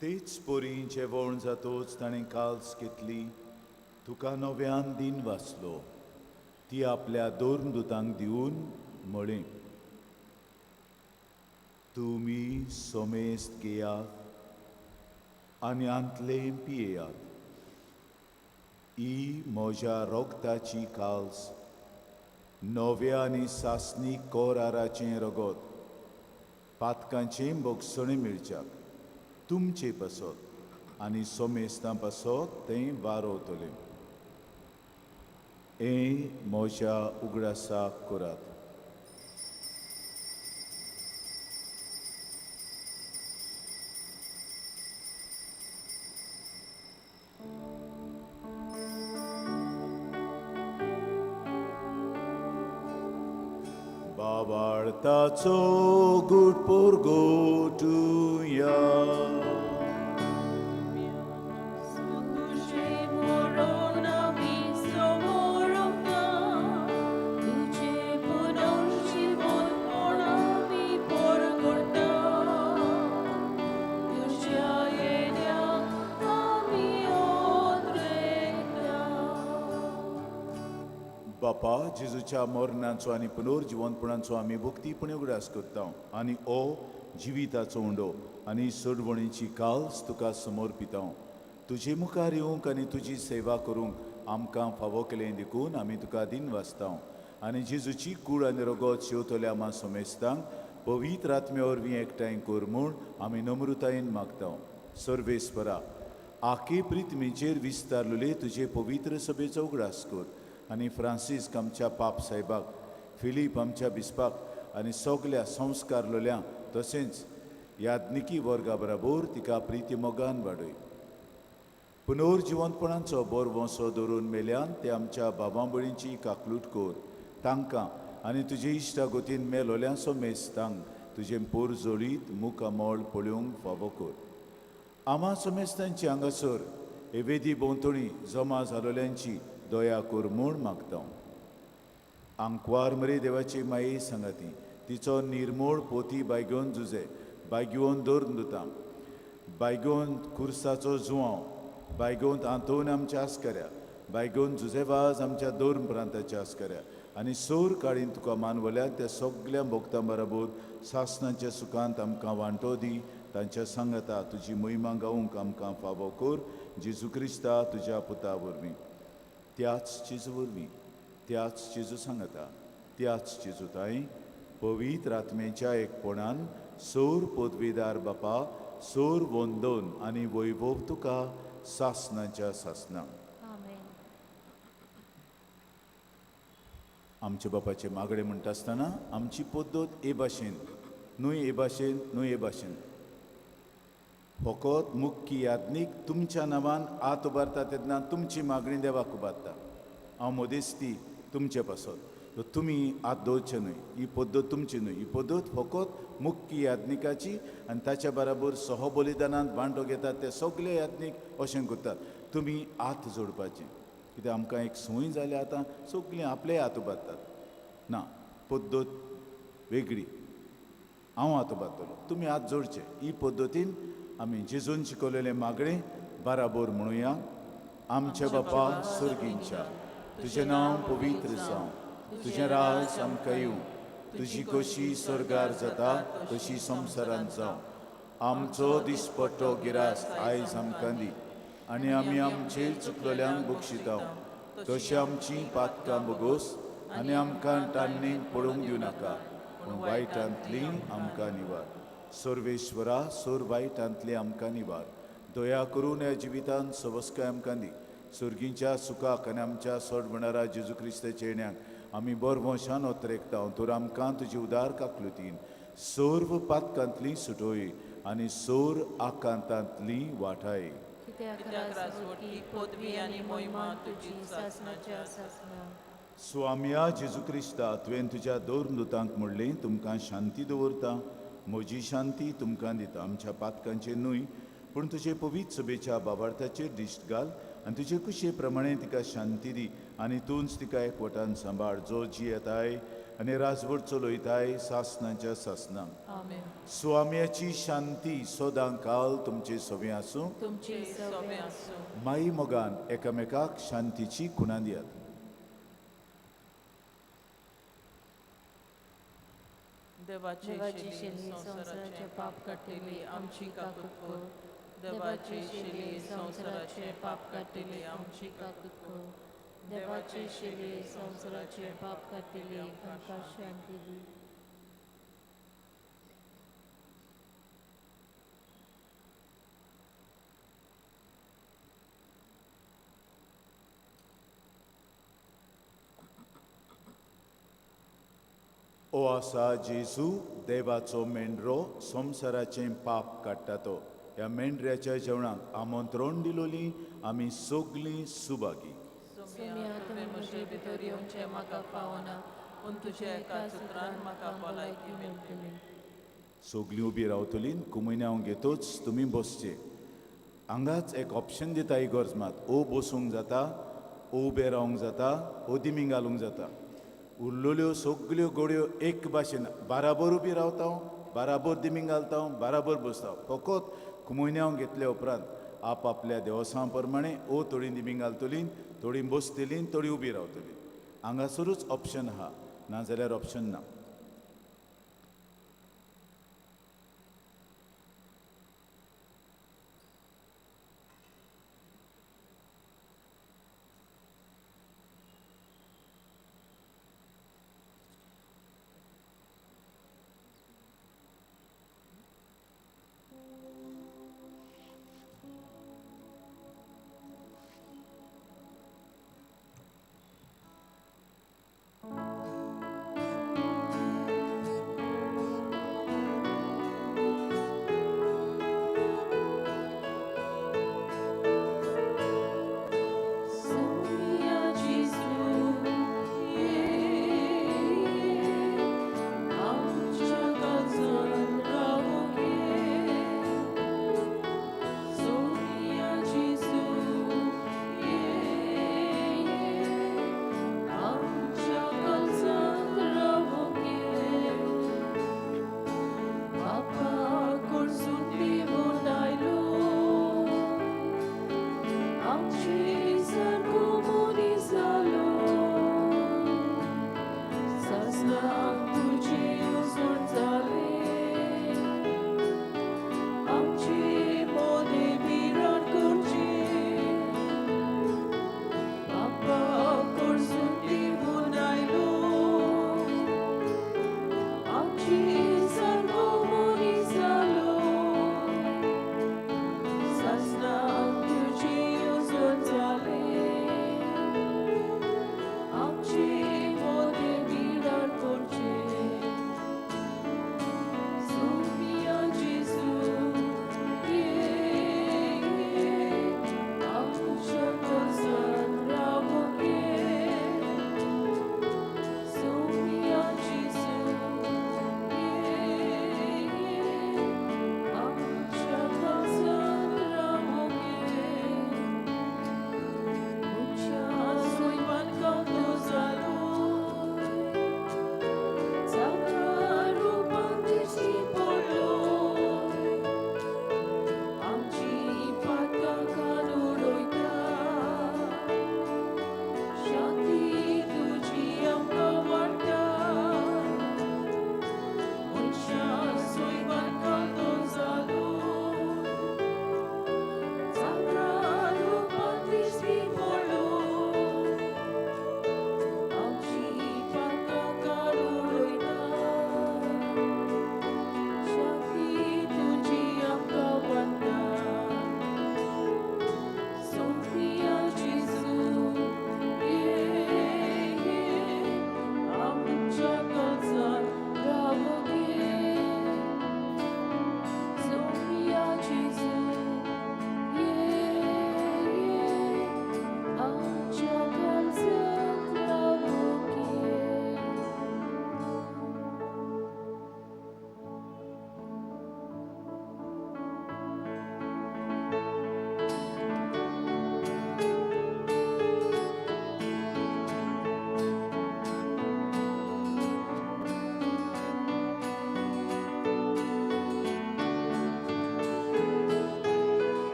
तेच परी जेवण जातोच ताणें काल्स घेतली, तुका नव्यान दिन वाचलो. ती आपल्या दोन दुतांक दिवन म्हळें, तुमी सोमेस्त घेयात आनी आंतलें पियेयात. ही म्हज्या रोगताची काल्स, नव्या आनी सासणी कोराराचें रगत, पातकांचें भोगसणें मेळच्याक तुमचे पासत आनी सोमेस्तां पासत तें वारोवतलें. हें म्हज्या उगडासाक करात. बाबाळताचो गुट पोरगोटुया. बापा, जेजूच्या मरणाचो आनी पुनर्जिवंतपणाचो आमी भक्तीपणी उगडास करता आनी ओ जिविताचो उंडो आनी सोडवणीची काल्स तुका समर्पिता. तुजे मुखार येवंक आनी तुजी सेवा करूंक आमकां फावो केलें देखून आमी तुका दिनवासता आनी जेजूची कूड आनी रगत शेवतल्या आमा समेस्तांक पवित्र आत्म्या वरवीं एकठांय कर म्हूण आमी नम्रतायेन मागता. सर्वेस्परा, आखे प्रिथमीचेर विस्तारलेले तुजे पवित्र सभेचो उगडास कर आनी फ्रांसीस्क आमच्या पाप साहेबाक, फिलीप आमच्या बिस्पाक आनी सगल्या संस्कारलोल्या तशेंच याज्ञिकी वर्गा बराबर तिका प्रिती मोगान वाडय. पुनर्जिवंतपणाचो बरो वंसो धरून मेल्यान ते आमच्या बाबां भयणींची काकलूट कर. तांकां आनी तुजे इश्टागतीन मेलोल्या सोमेस्तांक तुजें पोर जोडीत मुखामळ पळोवंक फावो कर. आमा सोमेस्तांची हांगासर हे वेदी भोंवतणी जमा जालोल्यांची दया कर म्हूण मागता. आंकवार मरे देवाची माये सांगाती तिचो निर्मोळ पोती बायगोवन जुजे बायगोवन दवर दुता बायगोवन खुर्साचो जुवांव बायगोवन आंतोन आमच्या आस्कऱ्या बायगोवन जुजेवाज आमच्या दोन प्रांताच्या आस्कऱ्या आनी सोर काळीन तुका मानवल्या त्या सगल्या भोक्तां बराबर सासणाच्या सुखांत आमकां वांटो दी. तांच्या सांगता तुजी मोहिमा गावंक आमकां फावो कर. जेजू क्रिस्ता तुज्या पुता वरवीं, त्याच जेजू वरवीं, त्याच जेजू सांगता, त्याच जेजू ताई पवित्र आत्मेच्या एकपणान सोर पदवीदार बापा सोर वंदन आनी वैभव तुका सासणाच्या सासणां. आमच्या बापाचे मागणे म्हणटा आसतना आमची पद्दत ए भाशेन न्हय, ए भाशेन न्हय, ए भाशेन फकत मुख्य याज्ञीक तुमच्या नांवान हात उबारता तेन्ना तुमची मागणी देवाक उबारता. हांव मदेस्ती तुमचे पासत, तर तुमी हात दवरचे न्हय. ही पद्दत तुमची न्हय, ही पद्दत फकत मुख्य याज्ञिकाची आनी ताच्या बराबर सहबलिदानांत वांटो घेतात ते सगळे याज्ञीक अशें करतात. तुमी हात जोडपाचे, कित्याक आमकां एक संवय जाल्या आतां सगळीं आपले हात उबारतात. ना, पद्दत वेगळी. हांव हात उबारतलो, तुमी हात जोडचे. ही पद्दतीन आमी जेजून शिकवलेलें मागणें बाराबोर म्हणुया. आमच्या बापा सर्गींच्या, तुजें नांव पवित्र जावं, तुजें राज आमकां येवं, तुजी खोशी स्वर्गार जाता तशी संवसारांत जावं. आमचो दिसपट्टो गिरास आयज आमकां दी आनी आमी आमचे चुकलेल्यांक बक्षिता तशी आमची पातकां बोगोस आनी आमकां तान्नेक पडूंक दिवं नाका, पूण वायटांतली आमकां निवार. सर्वेश्वरा, सोर वायटांतली आमकां निवार. दया करून ह्या जिवितांत सवस्काय आमकां दी. सर्गींच्या सुखाक आनी आमच्या सोडवणारा जेजू क्रिस्ताच्या येण्याक आमी बरवंशान ओतरेकता. तर आमकां तुजी उदार काकलुतीन सर्व पातकांतली सुटोय आनी सोर आकांतांतली वाठाय. स्वाम्या जेजू क्रिस्ता, तुवें तुज्या दोन दुतांक म्हणलें, तुमकां शांती दवरता, म्हजी शांती तुमकां दिता. आमच्या पातकांचेर न्हय पूण तुजे पवित्र सभेच्या बाबार्थाचेर दिश्ट घाल आनी तुजे कुशे प्रमाणे तिका शांती दी आनी तूंच तिका एकवटान सांबाळ, जो जियेताय आनी राजवट चलयताय सासणाच्या सासणां. स्वाम्याची शांती सदां काल तुमचे सवे आसूं. माई मोगान एकामेकाक शांतीची खुणा दियात. देवाची शेली संवसाराचे पाप काडटली आमची काकूत कर. देवाची शेली संवसाराचे पाप काडटली आमची काकूत कर. देवाची शेली संवसाराचे पाप काडटली आमकां शांती दी. ओ आसा जेजू देवाचो मेंढरो, संवसाराचें पाप काडटा तो. ह्या मेंढऱ्याच्या जेवणाक आमंत्रण दिलोली आमी सगलीं सुभागी. सोम्या, तुवें म्हजे भितर येवचें म्हाका फावना, पूण तुज्या एका सुत्रान म्हाका भलायकी मेळटली. सगलीं उबी रावतलीं, कुमयन्यांव घेतोच तुमी बसचे. हांगाच एक ऑप्शन दिता ही गरज मात, ओ बसूंक जाता, ओ उबें रावंक जाता, ओ दिमी घालूंक जाता. उरलेल्यो सगल्यो गोडयो एक भाशेन बाराबर उबी रावता, बाराबर दिमी घालता, बाराबर बसता. फकत कुमयन्यांव घेतल्या उपरांत आप आपल्या देवसां प्रमाणे ओ थोडीं दिमी घालतलीं, थोडीं बसतलीं, थोडीं उबी रावतलीं. हांगासरूच ऑप्शन आहा, नाजाल्यार ऑप्शन ना.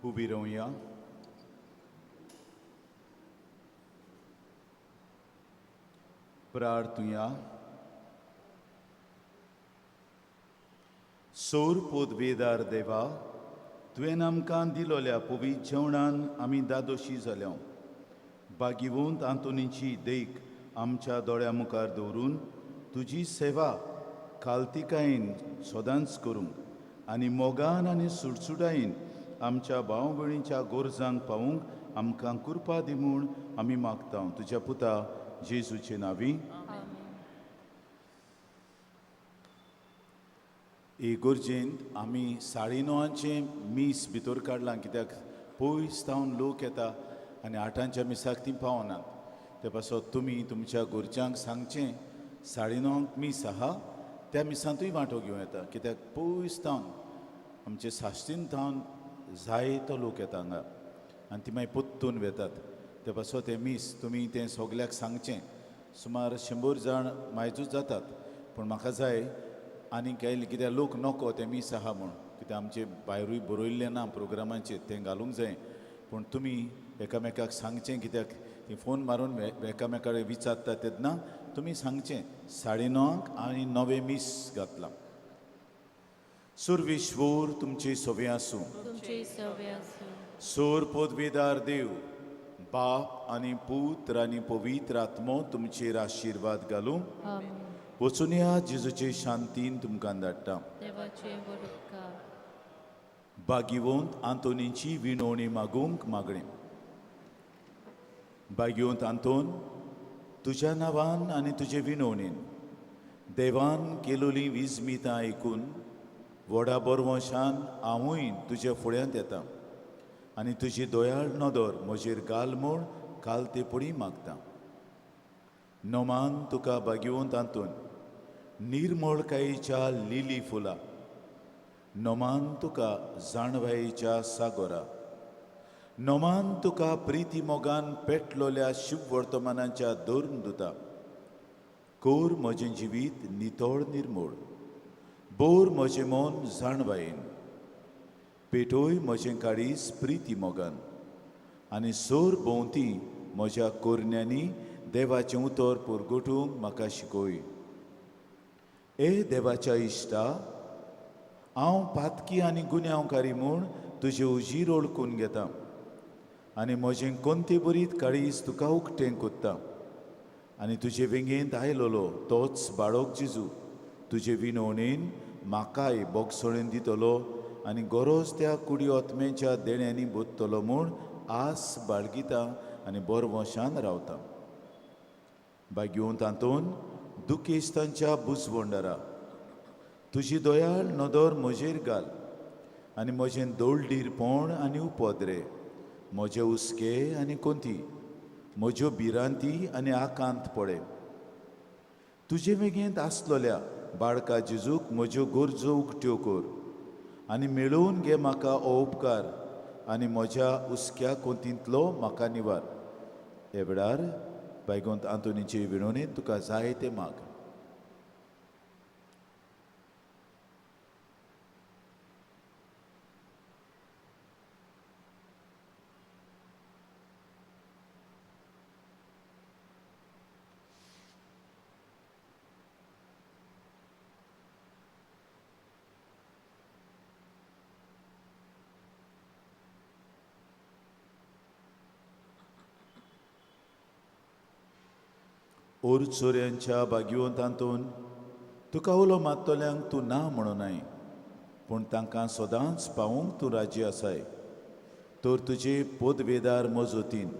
उबी रावया. प्रार्थुया. सोर पोदवेदार देवा, तुवें आमकां दिलोल्या पवित्र जेवणान आमी दादोशी जाल्या. बागिवंत आंतोनीची देख आमच्या दोळ्या मुखार दवरून तुजी सेवा खालतिकायेन सदांच करूंक आनी मोगान आनी सुडसुडायेन आमच्या भाव भयणीच्या गोरजांक पावूंक आमकां कृपा दी म्हूण आमी मागता तुज्या पुता जेजूचे नांवी. इगर्जेंत आमी 9:30 मीस भितर काडलां कित्याक पयस सावन लोक येता आनी 8 मिसाक ती पावनात. ते पासत तुमी तुमच्या घरच्यांक सांगचें 9:30 मीस आहा, त्या मिसांतूय वांटो घेवं येता कित्याक पयस सावन आमचे साश्टीन थावन जायतो लोक येता हांगा आनी ती मागीर पोत्तून वेतात. ते पासत तें मीस तुमी तें सगल्याक सांगचें. सुमार 100 जाण मायजूच जातात, पूण म्हाका जाय आनी कांय कित्याक लोक नको तें मीस आहा म्हूण, कित्याक आमचे भायरूय बरयल्लें ना प्रोग्रामाचेर, तें घालूंक जाय. पूण तुमी एकामेकाक सांगचें कित्याक ती फोन मारून एकामेका कडेन विचारता तेन्ना तुमी सांगचें 9:30 आनी 9 मीस घातलां. सुरविश्वोर तुमचे सवे आसूं. सोर पदवेदार देव बाप आनी पुत्र आनी पवित्र आत्मो तुमचेर आशिर्वाद घालूं. वचुनया जेजूचे शांतीन तुमकां धाडटा. बागिवंत आंतोनीची विनवणी मागूंक मागणें. बागिवंत आंतोन, तुज्या नांवान आनी तुजे विनवणीन देवान केलोली विजमितां आयकून व्हडा बरवंशान हांवूय तुज्या फुड्यांत येता आनी तुजी दयाळ नदर म्हजेर घाल म्हूण काल ते पडी मागता. नोमान तुका बागिवंत आंतोन निर्मळकायेच्या लिली फुलां, नोमान तुका जाणवायेच्या सागोरा, नोमान तुका प्रिती मोगान पेटलोल्या शिववर्तमानाच्या धर्म दुता. कोर म्हजें जिवीत नितळ निर्मूळ, बोर म्हजें मन जाणवायेन, पेटोय म्हजें काळीज प्रिती मोगान आनी सोर भोंवती म्हज्या कोरण्यांनी देवाचें उतर पुरगोटूंक म्हाका शिकोय. ए देवाच्या इश्टा, हांव पातकी आनी गुन्यांवकारी म्हूण तुजें उजीर ओळखून घेता आनी म्हजें कोणते बरीत काळीज तुका उकतें कोत्ता आनी तुजे वेंगेंत आयलोलो तोच बाळक जेजू तुजे विनवणेन म्हाकाय बोगसोळेन दितलो आनी गरज त्या कुडी आत्म्याच्या देण्यांनी बोत्तलो म्हूण आस बाळगिता आनी बरवंशान रावता. बागेवन तातूंत दुखेस्तांच्या बुजवंडरा तुजी दयाळ नदर म्हजेर घाल आनी म्हजें दोळडीरपण आनी उपद्रे, म्हजे हुस्के आनी कोंती, म्हज्यो भिरांती आनी आकांत पळय. तुजे वेगेंत आसलोल्या बाळका जेजूक म्हज्यो गरजो उकत्यो कर आनी मेळोवन घे म्हाका हो उपकार आनी म्हज्या हुस्क्या कोंतींतलो म्हाका निवार. हे वेळार बायगोंत आंतोनीचे विणवणेंत तुका जाय तें माग. ओर चोरयांच्या बागिवंत आंतोन, तुका उलो मात्तल्यांक तूं ना म्हणूनाय, पूण तांकां सदांच पावूंक तूं राजी आसाय. तर तुजे पोदवेदार मजतीन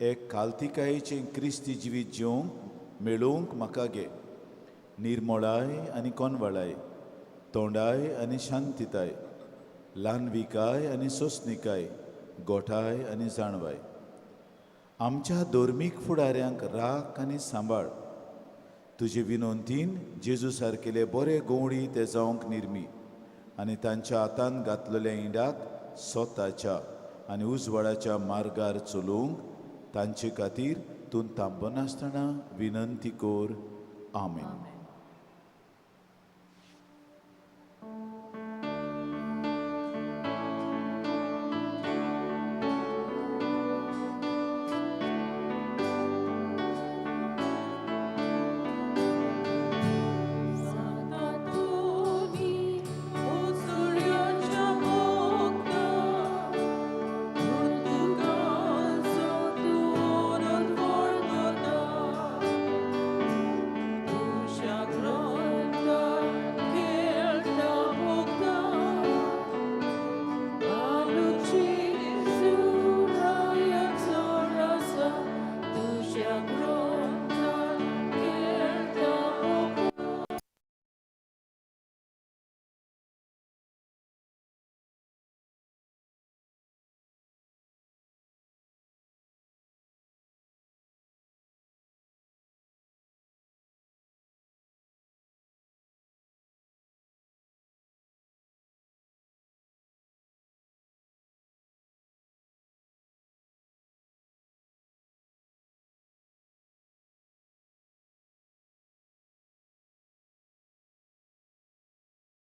एक कालतिकायेचें क्रिस्ती जिवीत जिवंक मेळोवंक म्हाका घे. निर्मळाय आनी कोनवाळाय, तोंडाय आनी शांतिताय, ल्हानविकाय आनी सोंसणिकाय, गोठाय आनी जाणवाय. आमच्या धर्मीक फुडाऱ्यांक राख आनी सांबाळ. तुजे विनवंतीन जेजू सारकेले बरे गवळी ते जावंक निर्मी आनी तांच्या हातान घातलेल्या इंडाक स्वताच्या आनी उजवाडाच्या मार्गार चलोवंक तांचे खातीर तूं थांबनासतना विनंती कर. आमेन.